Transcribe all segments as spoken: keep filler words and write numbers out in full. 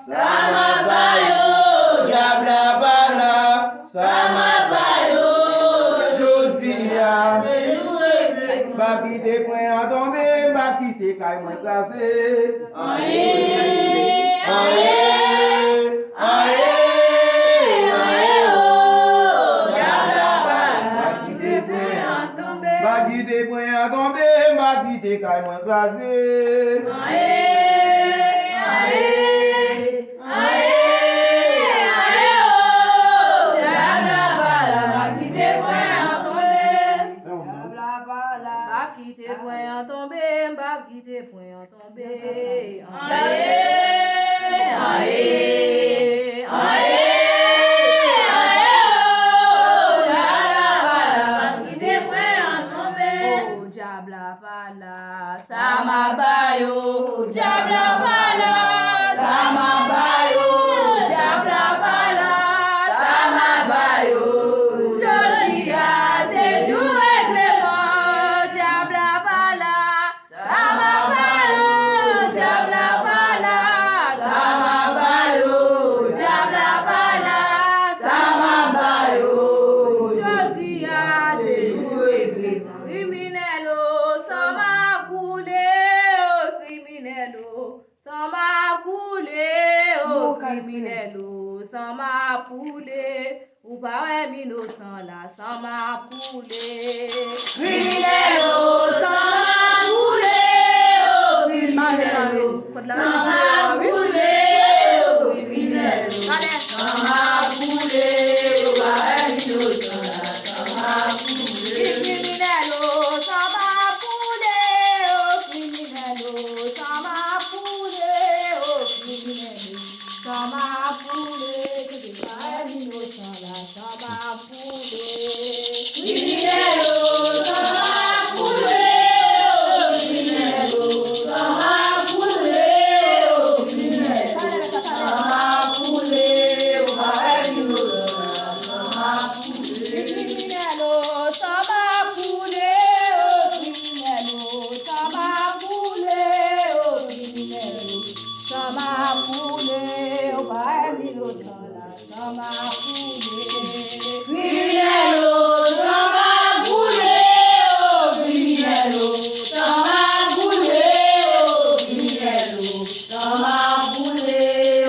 Sa m ap ba yo, dyab la pa la. Sa m ap ba yo, jodi a. M ap kite pwen an tonbe, m ap kite kay mwen kraze. Anyen, anyen, anyen, anyen, o, dyab la pa la. M ap kite pwen an tonbe, m ap kite pwen an tonbe, m ap kite kay mwen kraze. Anyen, anyen, anyen, o, dyab la pa la. M ap kite pwen an tonbe. Dyab la pa la. M ap kite pwen an tonbe, m ap kite pwen an tonbe. Anyen, anyen, anyen, anyen, o, dyab la pa la. M ap kite pwen an tonbe. O, dyab la pa la. Sa m ap ba yo, dyab la pa la. Sa m ap ba yo, dyab la pa la. Sa m ap ba yo, jodi a se jou regleman, dyab la pa la. Sa m ap ba yo, dyab la pa la. Sa m ap ba yo, dyab la pa la. Sa m ap ba yo, jodi a se jou regleman. Kriminèl o, san m ap koule, o, kriminèl o, san m ap koule, o, kriminèl o, san m ap koule. Ou pa wè m inosan la, san m ap koule. Kriminèl o, san m ap koule, o, kriminèl o, san m ap koule, o, kriminèl o, san m ap koule, ou pa wè m inosan la, san m ap koule. Kriminèl o, san m ap koule, o, kriminèl o, san m ap koule, o, kriminèl o, san m ap koule, kriminèl o, san m ap koule. Kriminèl o, san m ap koule, o, kriminèl o, san m ap koule, o, kriminèl o, san m ap koule, o, kriminèl o, san m ap koule. Kriminèl o, san m ap koule, o, kriminèl o, san m ap koule, o, kriminèl o, san m ap koule, o, pa wè m inosan la, san m ap koule. Kriminèl o, san m ap koule, o, kriminèl o, san m ap koule, o, kriminèl o, san m ap koule,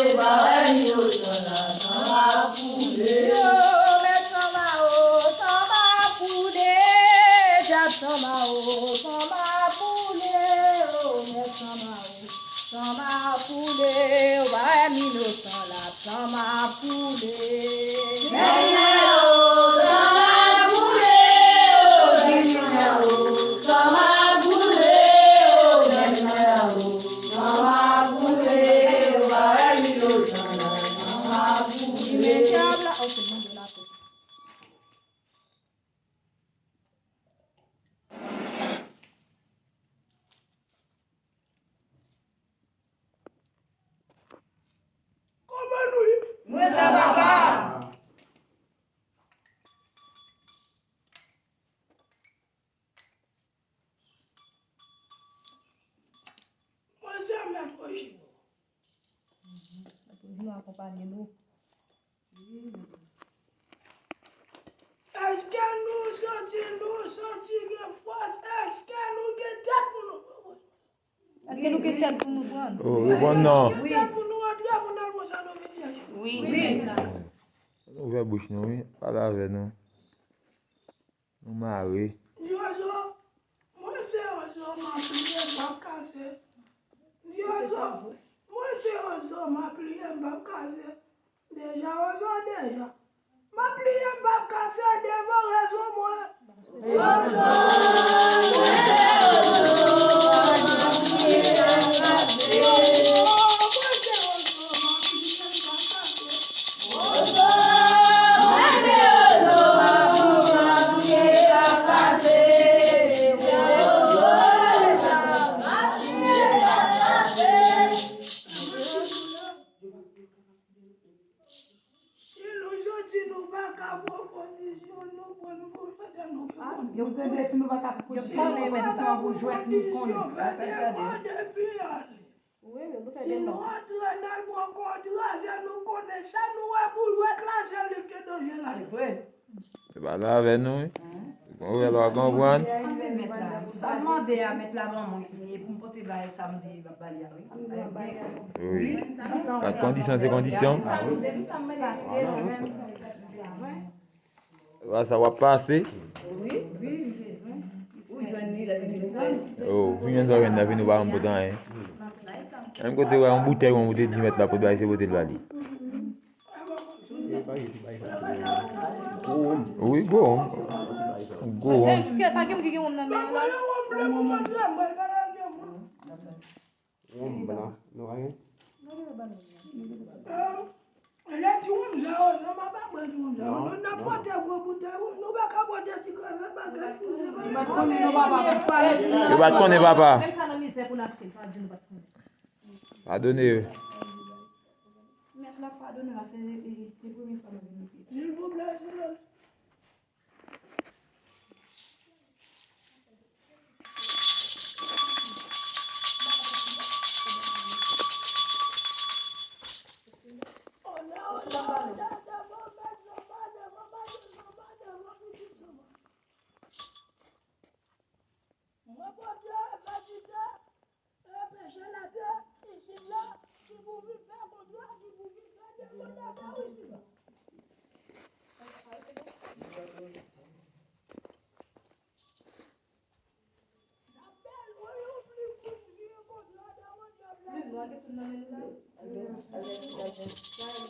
o, pa wè m inosan la, san m ap koule. Yo, mèt san m a o, san m ap koule, dyab san m a o, san m ap koule, o, mèt san m a o. San m ap koule, ou pa wè m inosan la, san m ap koule. Kriminèl o, san m ap koule, o, kriminèl o, san m ap koule, o, kriminèl o, san m ap koule, ou pa wè m inosan la, san m ap koule. Men dyab la, ok, mande lapè. Kòman nou ye? Nou la, papa. Mwen se Mèt Rojino. Mèt Rojino akonpanye nou. Èske nou santi, nou santi gen fòs? Èske nou gen tèt pou nou pran? Èske nou gen tèt pou nou pran? Oh, reponn non. Gen tèt pou nou antre pou n al pran sa nou vin chèche? Wi. Wi. Ouvè bouch nou, wi. Pale avè nou. Nou mare. Zozo, mwen se Zozo, m ap priye, m p ap kase. Zozo, mwen se Zozo, m ap priye, m p ap kase. Deja, Zozo, deja. M ap priye, m p ap kase devan rezon mwen. Zozo, mwen se Zozo, m ap priye, m p ap kase. Zozo, mwen se Zozo, m ap priye, m p ap kase. Si nou santi nou pa ka pran kondisyon, nou pran nou pou fè nou. Yo tande si nou pa ka pran kondisyon, nou pran kondisyon, fè demann epi ale. Si nou antre n al pran kondisyon, Sa nou wè pou jwèt la, se li ki te danje la. Se vre. Se pa la avè nou, wi. Bon, wè, pa konprann. Sa m mande a mèt la ban mwen ki ye pou m pote bagay sa m di l ap ba li a, wi. Wi. Kat kondisyon, se kondisyon. Depi sa m mete. Wa sa w ap pase. Wi, wi, li bezwen. Ou jwenn li, l ap vin jwenn. Oh, ou jwenn sa w jwenn la, vin ou pa janm pote anyen. Menm kote w wè yon boutèy, yon boutèy di mèt la, pote bagay, se pote l ba li. Wi, gwo wonm. Gwo wonm. Pa gen moun ki gen wonm nan men yo la. Wonm blan, nou pa gen? Lè ti wonm sa yo, non, m ap ap pran ti wonm sa yo. Non, n ap pote gwo boutèy wonm, nou pa ka pote ti krevèt bagay pou se pa. Yo pa t konnen papa. Menm sa nan mizè pou n achte, pa di nou pa t konnen. Padone yo. Mèt la padone la, se, e, e premye fwa m vin isit. Silvouplè, silvouplè. Mwen, Bondye, pèsifye, e, peche latè, isit la, ki pou vin fè kontra, ki pou vin fè dekontre isit la. N ap bezwen yon plim pou n siyen kontra dè Bondye ap la.